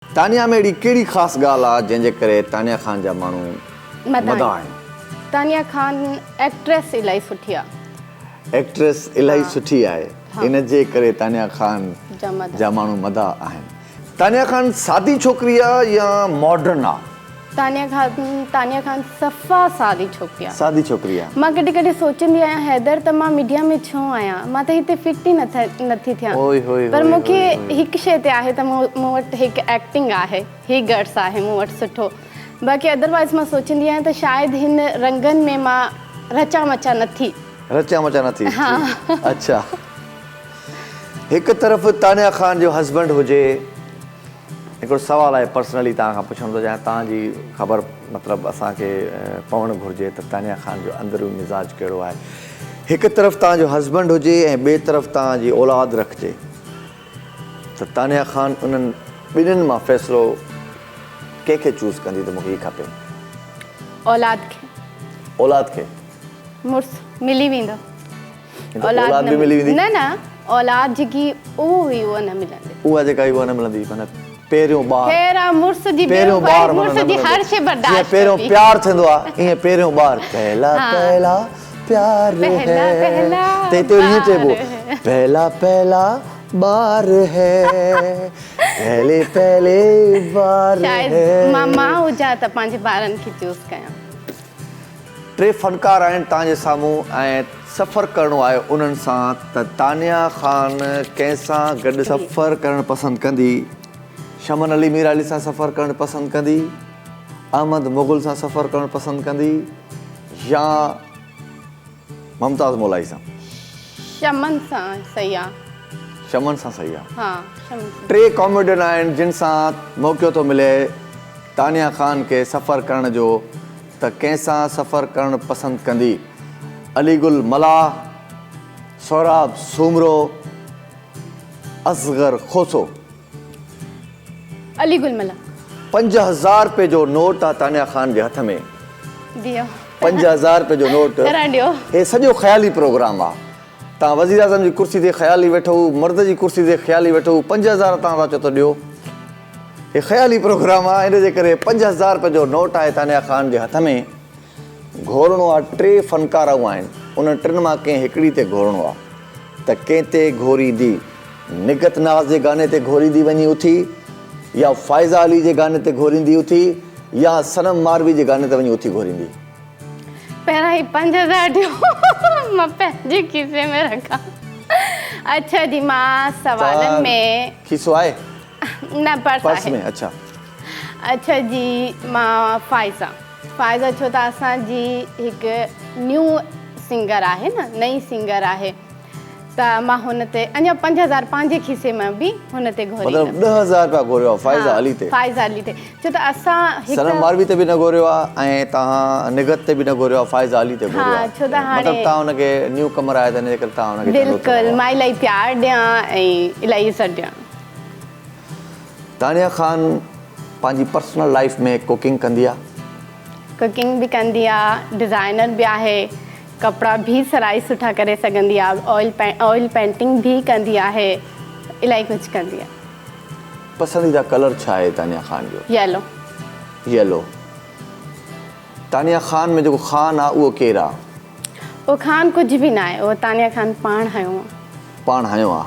تانيا ۾ اهڙي ڪهڙي خاص ڳالهه آ جنهن جي ڪري تانيا خان جا ماڻهو مداح آهن؟ تانيا خان ايڪٽريس الاهي سٺي آ. ايڪٽريس الاهي سٺي آهي ان جي ڪري تانيا خان جا ماڻهو مداح آهن. تانيا خان سادي ڇوڪري آ يا ماڊرن آ؟ تانيا خان تانيا خان صفا سادي ڇوڪري آ. سادي ڇوڪري آ. مان ڪڏهن ڪڏهن سوچيندي آهيان حيدر ته مان ميڊيا ۾ ڇو آهيان مان ته هتي فٽ ئي نٿي ٿيان پر مون کي هڪ شي تي آهي ته مون وٽ هڪ ايڪٽنگ آهي هي گٽس آهي مون وٽ سٺو باقي ادروائز مان سوچيندي آهيان ته شايد هن رنگن ۾ مان رچان مچان نٿي. رچان مچان نٿي اڇا هڪ طرف تانيا خان جو هسبنڊ هجي. هڪڙو سوال آهي پرسنلي توهان کان پڇڻ ٿو چاهيان توهان جي خبر مطلب اسان کي پوڻ گهرجي ته تانيا خان جو اندرون مزاج ڪهڙو آهي هڪ طرف توهان جو هسبنڊ هجي ۽ ٻئي طرف توهان جي اولاد رکجي ته تانيا خان انهن ٻنهين مان فيصلو ڪنهن کي چوز ڪندي ته مونکي هي کپي؟ اولاد کي. اولاد کي. مڙس ملي ويندو. اولاد به ملي ويندي. نه نه اولاد جيڪي اهو هئي اها نه ملندي. اها جيڪا هئي اها نه ملندي معنيٰ پهريون ٻار. خير آ مڙس جي پهريون ٻار مڙس جي هر شي برداشت جيئن پهريون پيار ٿيندو آ ائين پهريون ٻار پهلا پهلا پيار هي ته هتي ائين چئبو پهلا پهلا ٻار هي پهلي پهلي بار هي. شايد مان ماء هجان ته پنهنجي ٻارن کي چوز ڪيان. ٽي فنڪار آهن توهان جي سامهون ۽ سفر ڪرڻو آهي انهن سان ته تانيا خان ڪنهن سان گڏ سفر ڪرڻ پسند ڪندي؟ شمن علي ميرالي سان سفر ڪرڻ پسند ڪندي؟ احمد مغل سان سفر ڪرڻ پسند ڪندي يا ممتاز مولائي سان؟ شمن سان صحيح آ. شمن سان صحيح آ. ها شمن سان. ٽي ڪاميڊين آهن جن سان موقعو ٿو ملي تانيا خان کي سفر ڪرڻ جو ته ڪنهن سان سفر ڪرڻ پسند ڪندي؟ علي گل ملاح، سهراب سومرو، اصغر کوسو. علي گل ملاح. 5000 رپئي جو نوٽ آ تانيا خان جي هٿ ۾. ڏيو. 5000 رپئي جو نوٽ. ڪرڻ ڏيو. هي سڄو خيالي پروگرام آ. توهان وزيراعظم جي ڪرسي تي خيالي ويٺو هو، مرد جي ڪرسي تي خيالي ويٺو هو، 5000 توهان ٿا چئو ته ڏيو. هي خيالي پروگرام آ ان جي ڪري 5000 رپين جو نوٽ آهي تانيا خان جي هٿ ۾ گهورڻو آ ٽي فنڪارائون آهن انهن ٽن مان ڪنهن هڪڙي تي گهورڻو آ ته ڪنهن تي گهوريندي نگهت ناز جي گاني تي گهوريندي وڃي اٿي يا فائزه علي جي گاني تي گهوريندي اٿي يا صنم ماروي جي گاني تي وڃي اٿي گهوريندي. پهريان هي 5000 ڏيو مان پنهنجي کيسي ۾ رکان اڇا جي مان سوالن ۾ کيسو آهي؟ نه پرس پرس ۾ اڇا. اڇا جي مان فائزه فائزه ڇو ته اسان جي هڪ نيو سنگر آهي نه نئين سنگر آهي ته مان هن تي اڃا 5000 پنهنجي کيسي مان به هن تي گهوريندم. مطلب 10000 رپيا گهوريو آهي فائزه علي تي. فائزه علي تي ڇو ته اسان هڪ صنم ماروي تي به نه گهوريو آهي ۽ توهان نگهت تي به نه گهوريو آهي فائزه علي تي گهوريو آهي. ها ڇو ته هاڻي مطلب توهان هن کي نيو ڪمر آهي ته ان جي ڪري توهان هن کي چڱو بلڪل مان الاهي پيار ڏيان ۽ الاهي عزت ڏيان. تانيا خان پنهنجي پرسنل لائيف ۾ ڪوڪنگ ڪندي آ؟ ڪوڪنگ به ڪندي آ، ڊزائنر به آهي، ڪپڙا به سلائي سٺا ڪري سگهندي آ، آئل پينٽنگ به ڪندي آهي، الاهي ڪجهه ڪندي آ. پسنديده ڪلر ڇا آهي تانيا خان جو؟ ييلو. ييلو. تانيا خان ۾ جيڪو خان آ اهو ڪير آ؟ اهو خان ڪجهه به ناهي اهو تانيا خان پاڻ هنيو آ. پاڻ هنيو آ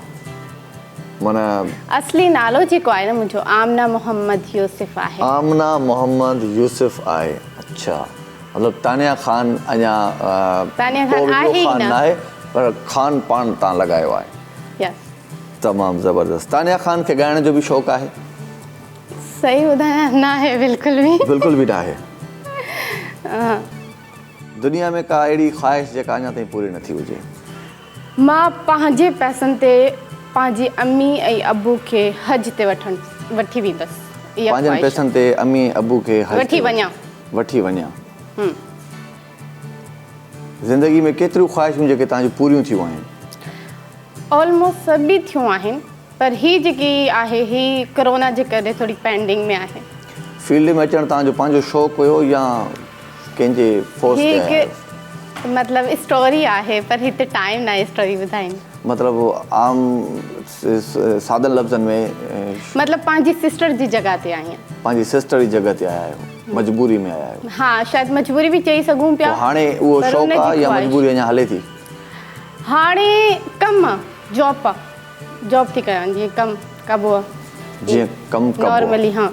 معنيٰ. اصلي نالو جيڪو آهي نه منهنجو آمنه محمد يوسف آهي. آمنه محمد يوسف آهي اڇا مطلب تانيا خان اڃا تانيا خان آهي ئي نه. ناهي پر خان پاڻ تان لڳايو آهي. يس. تمام زبردست تانيا خان کي ڳائڻ جو به شوق آهي؟ صحيح ٻڌايان ناهي بلڪل به. بلڪل به ناهي. دنيا ۾ ڪا اهڙي خواهش جيڪا اڃا تائين پوري نه ٿي هجي؟ مان پنهنجي پئسن تي پنهنجي امي ۽ ابو کي حج تي وٺڻ وٺي ويندس. اها پنهنجن خواهش پئسن تي امي ۽ ابو کي حج وٺي تي وڃان. وٺي وڃان. زندگي ۾ ڪيتريون خواهشون جيڪي توهان جون پوريون ٿيون آهن؟ آلموسٽ سڀ ئي ٿيون آهن. پر هي جيڪي آهي هي ڪرونا جي ڪري ٿوري پينڊنگ ۾ آهي. فيلڊ ۾ اچڻ توهان جو پنهنجو شوق هيو يا ڪنهن جي فورس هي تي آيا هڪ آهيو؟ مطلب اسٽوري آهي پر هتي ٽائيم ناهي اسٽوري ٻڌائڻ. مطلب عام سادن لفظن ۾. مطلب پنهنجي سسٽر جي جڳهه تي آئي آهيان. پنهنجي سسٽر جي جڳهه تي آيا آهيو، مجبوري ۾ آيا آهيو. ها شايد مجبوري به چئي سگهون پيا. پوء هاڻي اهو شوق آ يا مجبوري اڃا هلي ٿي؟ هاڻي ڪم آ، جاب آ، جاب ٿي ڪيان جيئن ڪم ڪبو آ. جيئن ڪم ڪبو آ. نارملي ها.